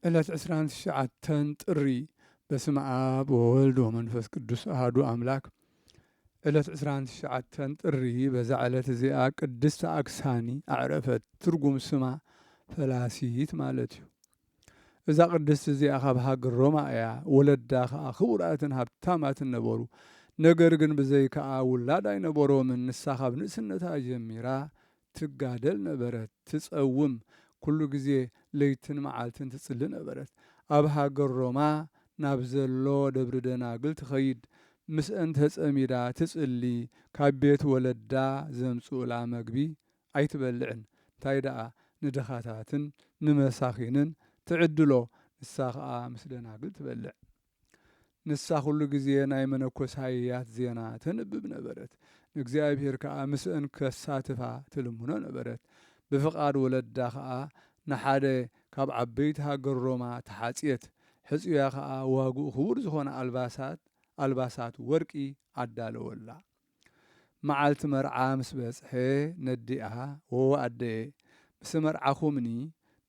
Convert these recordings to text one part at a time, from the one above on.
ዕለት ዕስራን ትሽዓተን ጥሪ። በስመ ኣብ ወወልድ ወመንፈስ ቅዱስ ኣሃዱ ኣምላክ። ዕለት ዕስራን ትሽዓተን ጥሪ፣ በዛ ዕለት እዚኣ ቅድስቲ ኣክሳኒ ኣዕረፈት። ትርጉም ስማ ፈላሲት ማለት እዩ። እዛ ቅድስቲ እዚኣ ካብ ሃገር ሮማ እያ። ወለዳ ኸዓ ክቡራትን ሃብታማትን ነበሩ። ነገር ግን ብዘይከኣ ውላድ ኣይነበሮምን። ንሳ ካብ ንእስነታ ጀሚራ ትጋደል ነበረት። ትጸውም፣ ኩሉ ግዜ ለይትን መዓልትን ትጽሊ ነበረት። ኣብ ሃገር ሮማ ናብ ዘሎ ደብሪ ደናግል ትኸይድ፣ ምስአን ተጸሚዳ ትጽሊ፣ ካብ ቤት ወለዳ ዘምጽኡላ መግቢ ኣይትበልዕን። እንታይ ደኣ ንድኻታትን ንመሳኺንን ትዕድሎ፣ ንሳ ኸኣ ምስ ደናግል ትበልዕ። ንሳ ኩሉ ግዜ ናይ መነኮሳያት ዜና ተንብብ ነበረት። ንእግዚኣብሔር ከኣ ምስአን ከሳትፋ ትልምኖ ነበረት። ብፍቓድ ወለዳ ከኣ ንሓደ ካብ ዓበይቲ ሃገር ሮማ ተሓጽየት። ሕጽያ ከኣ ዋግኡ ክቡር ዝኾነ ኣልባሳት፣ ኣልባሳት ወርቂ ኣዳለወላ። መዓልቲ መርዓ ምስ በጽሐ ነዲኣ፣ "ወወ ኣደየ፣ ምስ መርዓኹምኒ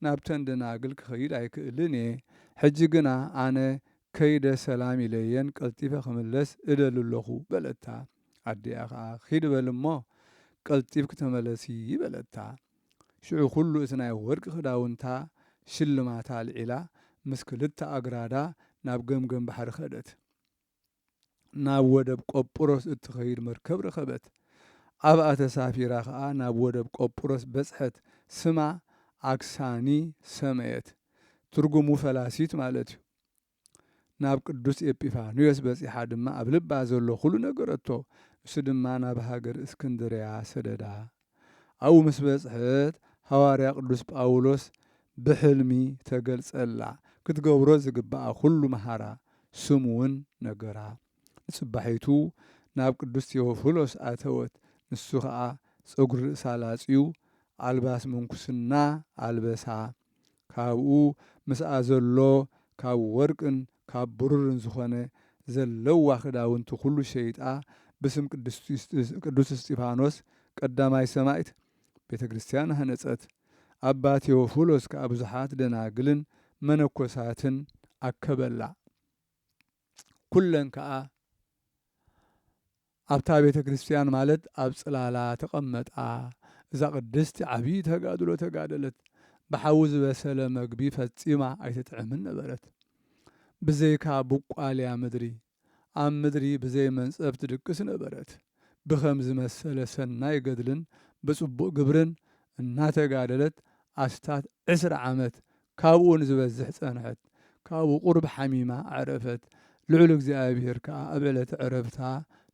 ናብተን ደናግል ክኸይድ ኣይክእልን እየ። ሕጂ ግና ኣነ ከይደ ሰላም ኢለየን ቀልጢፈ ክምለስ እደሊ ኣለኹ" በለታ። ኣዲኣ ኸኣ፣ "ኺድ በል እሞ ቀልጢፍኪ ተመለሲ" በለታ። ሽዑ ኹሉ እቲ ናይ ወርቂ ክዳውንታ ሽልማታ ኣልዒላ፣ ምስ ክልተ ኣግራዳ ናብ ገምገም ባሕሪ ከደት። ናብ ወደብ ቆጵሮስ እትኸይድ መርከብ ረኸበት። ኣብኣ ተሳፊራ ኸኣ ናብ ወደብ ቆጵሮስ በጽሐት። ስማ ኣክሳኒ ሰመየት። ትርጉሙ ፈላሲት ማለት እዩ። ናብ ቅዱስ ኤጲፋንዮስ በጺሓ ድማ ኣብ ልባ ዘሎ ኩሉ ነገረቶ። እሱ ድማ ናብ ሃገር እስክንድርያ ሰደዳ። ኣብኡ ምስ በጽሐት፣ ሃዋርያ ቅዱስ ጳውሎስ ብሕልሚ ተገልጸላ። ክትገብሮ ዝግብኣ ኩሉ መሃራ፣ ስሙ እውን ነገራ። ንጽባሒቱ ናብ ቅዱስ ቴዎፍሎስ ኣተወት። ንሱ ኸኣ ጸጉሪ ርእሳ ላጽዩ፣ ኣልባስ ምንኩስና ኣልበሳ። ካብኡ ምስኣ ዘሎ ካብ ወርቅን ካብ ብሩርን ዝኾነ ዘለዋ ክዳውንቲ ኩሉ ሸይጣ፣ ብስም ቅዱስ እስጢ-፣ ቅዱስ እስጢፋኖስ ቀዳማይ ሰማዕት ቤተ ክርስቲያን ሃነጸት። ኣባ ቴዎፍሎስ ከኣ ብዙሓት ደናግልን መነኮሳትን ኣከበላ። ኩለን ከኣ ኣብታ ቤተ ክርስቲያን፣ ማለት ኣብ ጽላላ ተቐመጣ። እዛ ቅድስቲ ዓብዪ ተጋድሎ ተጋደለት። ብሓዊ ዝበሰለ መግቢ ፈጺማ ኣይትጥዕምን ነበረት። ብዘይካ ቡቋልያ ምድሪ፣ ኣብ ምድሪ ብዘይ መንጸፍ ትድቅስ ነበረት። ብኸም ዝመሰለ ሰናይ ገድልን ብጽቡቕ ግብርን እናተጋደለት ኣስታት ዕስራ ዓመት ካብኡ ንዝበዝሕ ጸንሐት። ካብኡ ቁሩብ ሓሚማ ኣዕረፈት። ልዑል እግዚኣብሔር ከኣ ኣብ ዕለተ ዕረፍታ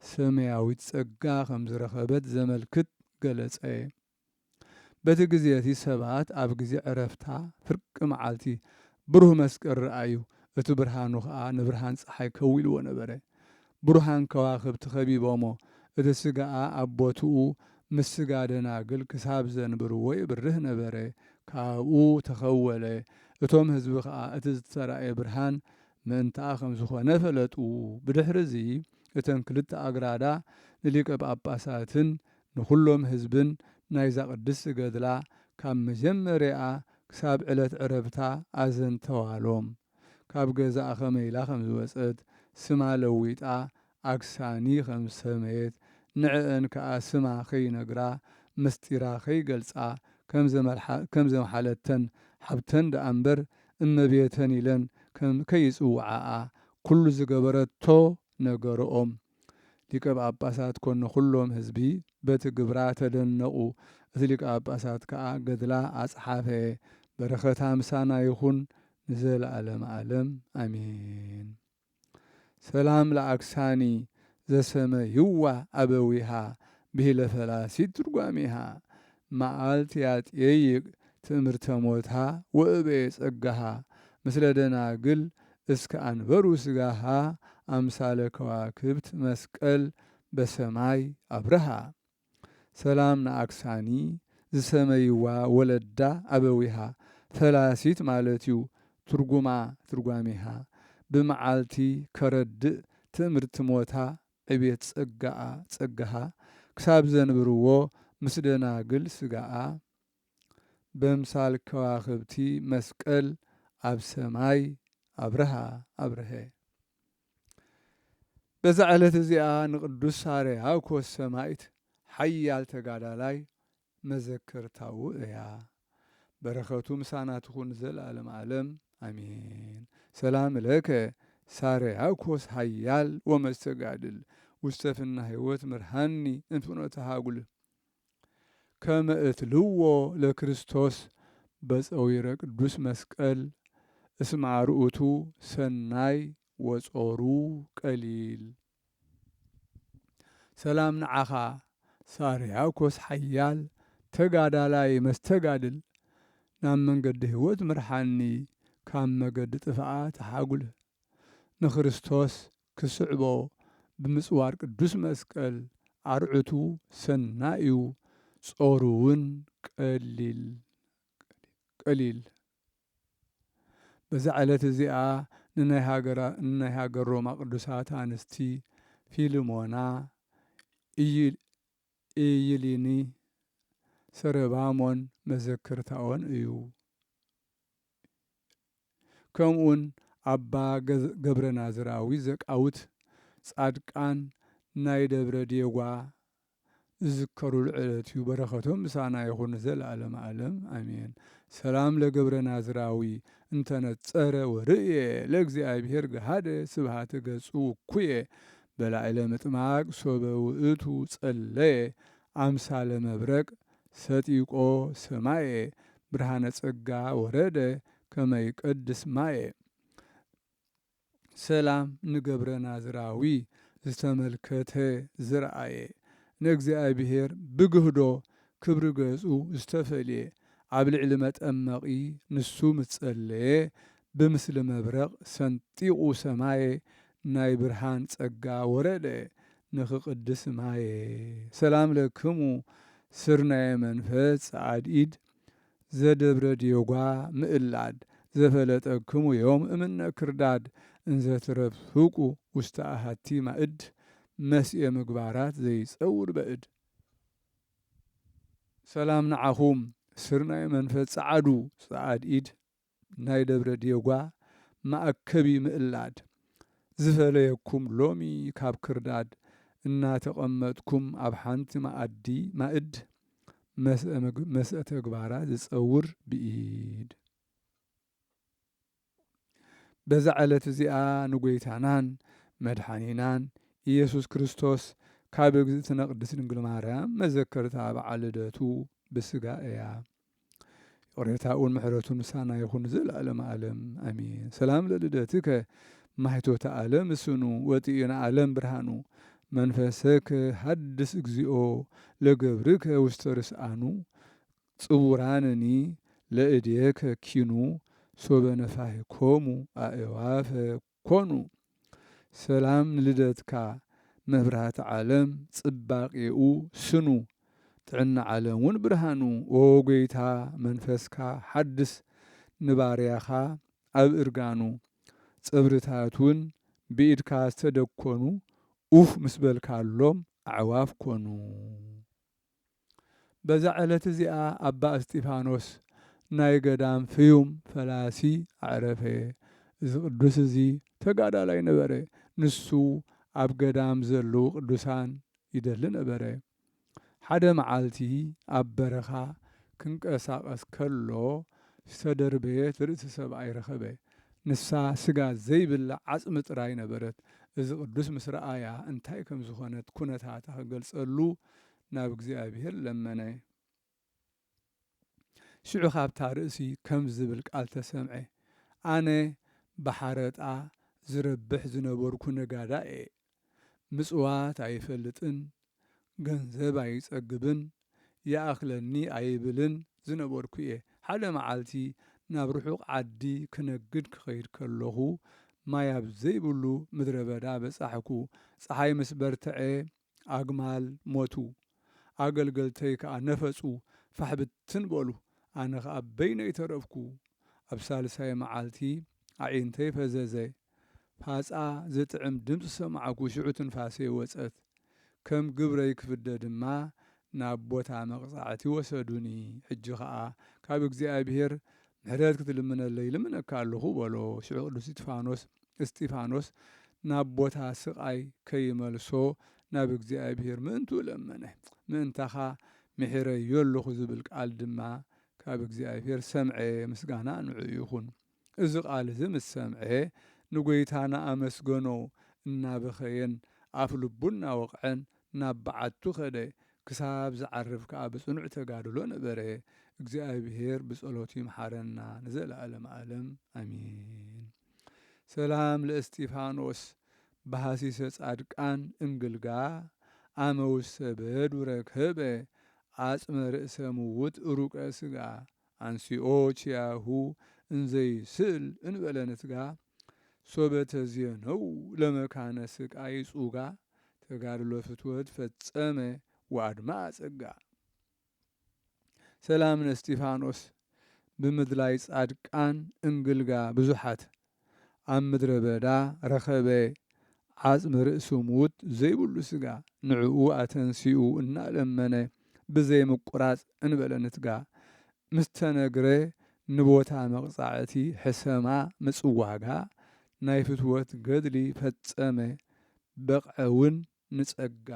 ሰማያዊት ጸጋ ከም ዝረኸበት ዘመልክት ገለጸ። በቲ ግዜ እቲ ሰባት ኣብ ግዜ ዕረፍታ ፍርቂ መዓልቲ ብሩህ መስቀል ረኣዩ። እቲ ብርሃኑ ኸኣ ንብርሃን ጸሓይ ከዊልዎ ነበረ። ብሩሃን ከዋኽብቲ ኸቢቦሞ፣ እቲ ስጋኣ ኣብ ቦትኡ ምስ ስጋ ደናግል ክሳብ ዘንብርዎ ይብርህ ነበረ። ካብኡ ተኸወለ። እቶም ህዝቢ ኸኣ እቲ ዝተራእየ ብርሃን ምእንታኣ ከም ዝኾነ ፈለጡ። ብድሕሪ እዚ እተን ክልተ ኣግራዳ ንሊቀ ጳጳሳትን ንኹሎም ህዝብን ናይዛ ቅድስቲ ገድላ ካብ መጀመርያኣ ክሳብ ዕለት ዕረፍታ ኣዘንተዋሎም። ካብ ገዛኣ ኸመይ ኢላ ከም ዝወጸት፣ ስማ ለዊጣ ኣክሳኒ ከም ዝሰመየት፣ ንዕአን ከኣ ስማ ኸይነግራ፣ ምስጢራ ኸይገልጻ ከም ዘመልሓ-፣ ከም ዘምሓለተን ሓብተን ደኣ እምበር እመቤተን ኢለን ከም ከይጽውዓኣ ኩሉ ዝገበረቶ ነገርኦም። ሊቀ ጳጳሳት ኮነ ኩሎም ህዝቢ በቲ ግብራ ተደነቑ። እቲ ሊቀ ጳጳሳት ከኣ ገድላ ኣጽሓፈ። በረኸታ ምሳና ይኹን ንዘለዓለመ ዓለም ኣሜን። ሰላም ለኣክሳኒ ዘሰመይዋ ኣበዊሃ ብሂለ ፈላሲት ትርጓሜሃ። መዓልት ያጥየይቅ ትእምርተ ሞታ ወእበየ ጸጋሃ ምስለ ደናግል እስከ ኣንበሩ ስጋሃ ኣምሳለ ከዋክብት መስቀል በሰማይ ኣብርሃ። ሰላም ንኣክሳኒ ዝሰመይዋ ወለዳ ኣበዊሃ ፈላሲት ማለት እዩ። ትርጉማ ትርጓሜሃ ብመዓልቲ ከረድእ ትእምርቲ ሞታ ዕቤት ጸጋኣ ጸጋሃ ክሳብ ዘንብርዎ ምስ ደናግል ስጋኣ በምሳል ከዋኽብቲ መስቀል ኣብ ሰማይ ኣብርሃ ኣብርሀ። በዛ ዕለት እዚኣ ንቅዱስ ሳርያኮስ ሰማዕት ሓያል ተጋዳላይ መዘከርታኡ እያ። በረኸቱ ምሳና ትኹን ዘላለም ዓለም ኣሜን። ሰላም ለከ ሳርያኮስ ሓያል ወመስተጋድል ውስተ ፍና ህይወት ምርሃኒ እንፍኖተ ሃጉል ከመ እትልዎ ለክርስቶስ በፀዊረ ቅዱስ መስቀል እስመ ኣርዑቱ ሰናይ ወጾሩ ቀሊል። ሰላም ንዓኻ ሳርያኮስ ሓያል ተጋዳላይ መስተጋድል ናብ መንገዲ ህይወት ምርሓኒ ካብ መገዲ ጥፍኣት ሓጉል ንክርስቶስ ክስዕቦ ብምጽዋር ቅዱስ መስቀል ኣርዑቱ ሰናይ እዩ፣ ጾሩ እውን ቀሊል ቀሊል። በዛ ዕለት እዚኣ ንናይ ሃገራ ንናይ ሃገር ሮማ ቅዱሳት ኣንስቲ ፊልሞና፣ ኢይሊኒ፣ ሰረባሞን መዘክርታኦን እዩ። ከምኡውን ኣባ ገብረ ናዝራዊ ዘቃውት ጻድቃን ናይ ደብረ ዴጓ ዝዝከሩሉ ዕለት እዩ። በረኸቶም ምሳና ይኹን ዘላለም ዓለም ኣሜን። ሰላም ለገብረ ናዝራዊ እንተነጸረ ወርእየ ለእግዚኣብሔር ገሃደ ስብሃተ ገጹ ውኩየ በላዕለ ምጥማቅ ሶበ ውእቱ ጸለየ ኣምሳለ መብረቅ ሰጢቆ ሰማየ ብርሃነ ጸጋ ወረደ ከመ ይቀድስ ማየ። ሰላም ንገብረ ናዝራዊ ዝተመልከተ ዝረኣየ ንእግዚኣብሔር ብግህዶ ክብሪ ገጹ ዝተፈልየ ኣብ ልዕሊ መጠመቒ ንሱ ምስ ጸለየ ብምስሊ መብረቕ ሰንጢቑ ሰማየ ናይ ብርሃን ጸጋ ወረደ ንኽቕድስ ማየ። ሰላም ለክሙ ስርናየ መንፈስ ጸዓድ ኢድ ዘደብረ ዲዮጓ ምእላድ ዘፈለጠክሙ ዮም እምነ ክርዳድ እንዘ ትረፍቁ ውስተ ኣሃቲ ማእድ መስየ ምግባራት ዘይጸውር በእድ። ሰላም ንዓኹም ስርናይ መንፈስ ጸዓዱ ጸዓድ ኢድ ናይ ደብረ ዲዮጓ መኣከቢ ምእላድ ዝፈለየኩም ሎሚ ካብ ክርዳድ እናተቐመጥኩም ኣብ ሓንቲ መኣዲ ማእድ መስአ ተግባራት ዝጸውር ብኢድ። በዛ ዕለት እዚኣ ንጎይታናን መድሓኒናን ኢየሱስ ክርስቶስ ካብ እግዝእትነ ቅድስት ድንግል ማርያም መዘከርታ በዓል ልደቱ ብስጋ እያ። ይቕሬታኡን ምሕረቱን ምሳና ይኹን ዘለዓለም ዓለም ኣሜን። ሰላም ለልደትከ ማሕቶተ ዓለም እስኑ ወጥኢነ ዓለም ብርሃኑ መንፈሰከ ሃድስ እግዚኦ ለገብርከ ውስተ ርስኣኑ ጽውራንኒ ለእድየከ ኪኑ ሶበ ነፋሂኮሙ ኣእዋፈ ኮኑ። ሰላም ንልደትካ መብራህቲ ዓለም ጽባቄኡ ስኑ ጥዕና ዓለም እውን ብርሃኑ። ኦ ጎይታ መንፈስካ ሓድስ ንባርያኻ ኣብ እርጋኑ ጸብርታት እውን ብኢድካ ዝተደኮኑ ኡፍ ምስ በልካሎም ኣዕዋፍ ኮኑ። በዛ ዕለት እዚኣ ኣባ እስጢፋኖስ ናይ ገዳም ፍዩም ፈላሲ ኣዕረፈ። እዚ ቅዱስ እዚ ተጋዳላይ ነበረ። ንሱ ኣብ ገዳም ዘለዉ ቅዱሳን ይደሊ ነበረ። ሓደ መዓልቲ ኣብ በረኻ ክንቀሳቐስ ከሎ ዝተደርበየት ርእሲ ሰብኣይ ረኸበ። ንሳ ስጋ ዘይብላ ዓጽሚ ጥራይ ነበረት። እዚ ቅዱስ ምስ ረኣያ እንታይ ከም ዝኾነት ኩነታታ ክገልጸሉ ናብ እግዚኣብሔር ለመነ። ሽዑ ካብታ ርእሲ ከም ዝብል ቃል ተሰምዐ። ኣነ ብሓረጣ ዝረብሕ ዝነበርኩ ነጋዳ እየ። ምጽዋት ኣይፈልጥን፣ ገንዘብ ኣይጸግብን፣ ይኣኽለኒ ኣይብልን ዝነበርኩ እየ። ሓደ መዓልቲ ናብ ርሑቕ ዓዲ ክነግድ ክኸይድ ከለኹ፣ ማይ ኣብ ዘይብሉ ምድረ በዳ በጻሕኩ። ጸሓይ ምስ በርትዐ፣ ኣግማል ሞቱ። ኣገልገልተይ ከኣ ነፈጹ፣ ፋሕ ብትን በሉ። ኣነ ኸኣ በይነይ ተረፍኩ። ኣብ ሳልሳይ መዓልቲ ኣዒንተይ ፈዘዘ። ፋጻ ዝጥዕም ድምጺ ሰማዕኩ፣ ሽዑ ትንፋሰይ ወጸት። ከም ግብረይ ክፍደ ድማ ናብ ቦታ መቕጻዕቲ ወሰዱኒ። ሕጂ ኸኣ ካብ እግዚኣብሔር ምሕረት ክትልምነለይ ልምነካ ኣለኹ በሎ። ሽዑ ቅዱስ እስጢፋኖስ፣ እስጢፋኖስ ናብ ቦታ ስቓይ ከይመልሶ ናብ እግዚኣብሔር ምእንቱ ለመነ። ምእንታኻ ምሒረዮ ኣለኹ ዝብል ቃል ድማ ካብ እግዚኣብሔር ሰምዐ። ምስጋና ንዕኡ ይኹን። እዚ ቃል እዚ ምስ ሰምዐ ንጎይታ እናኣመስገኖ እናበኸየን ኣፍ ልቡ እናወቕዐን ናብ በዓቱ ኸደ። ክሳብ ዝዓርፍ ከኣ ብጽኑዕ ተጋድሎ ነበረ። እግዚኣብሔር ብጸሎቱ ይምሓረና ንዘለዓለም ዓለም ኣሜን። ሰላም ለእስጢፋኖስ በሃሲሰ ጻድቃን እንግልጋ፣ ኣመ ውስተ በዱ ረከበ፣ ዓጽመ ርእሰ ምውት ሩቀ ስጋ፣ አንሲኦ ቺያሁ እንዘይስእል እንበለ ንትጋ፣ ሶበ ተዜነው ለመካነ ስቃይ ጹጋ፣ ተጋድሎ ፍትወት ፈጸመ ወአድማ ጸጋ። ሰላም ነስጢፋኖስ ብምድላይ ጻድቃን እንግልጋ ብዙሓት፣ ኣብ ምድረ በዳ ረኸበ ዓጽሚ ርእሲ ምዉት ዘይብሉ ስጋ፣ ንዕኡ ኣተንሲኡ እናለመነ ብዘይ ምቁራጽ እንበለ ንትጋ፣ ምስ ተነግረ ንቦታ መቕጻዕቲ ሕሰማ ምጽዋጋ፣ ናይ ፍትወት ገድሊ ፈጸመ በቕዐ እውን ንጸጋ።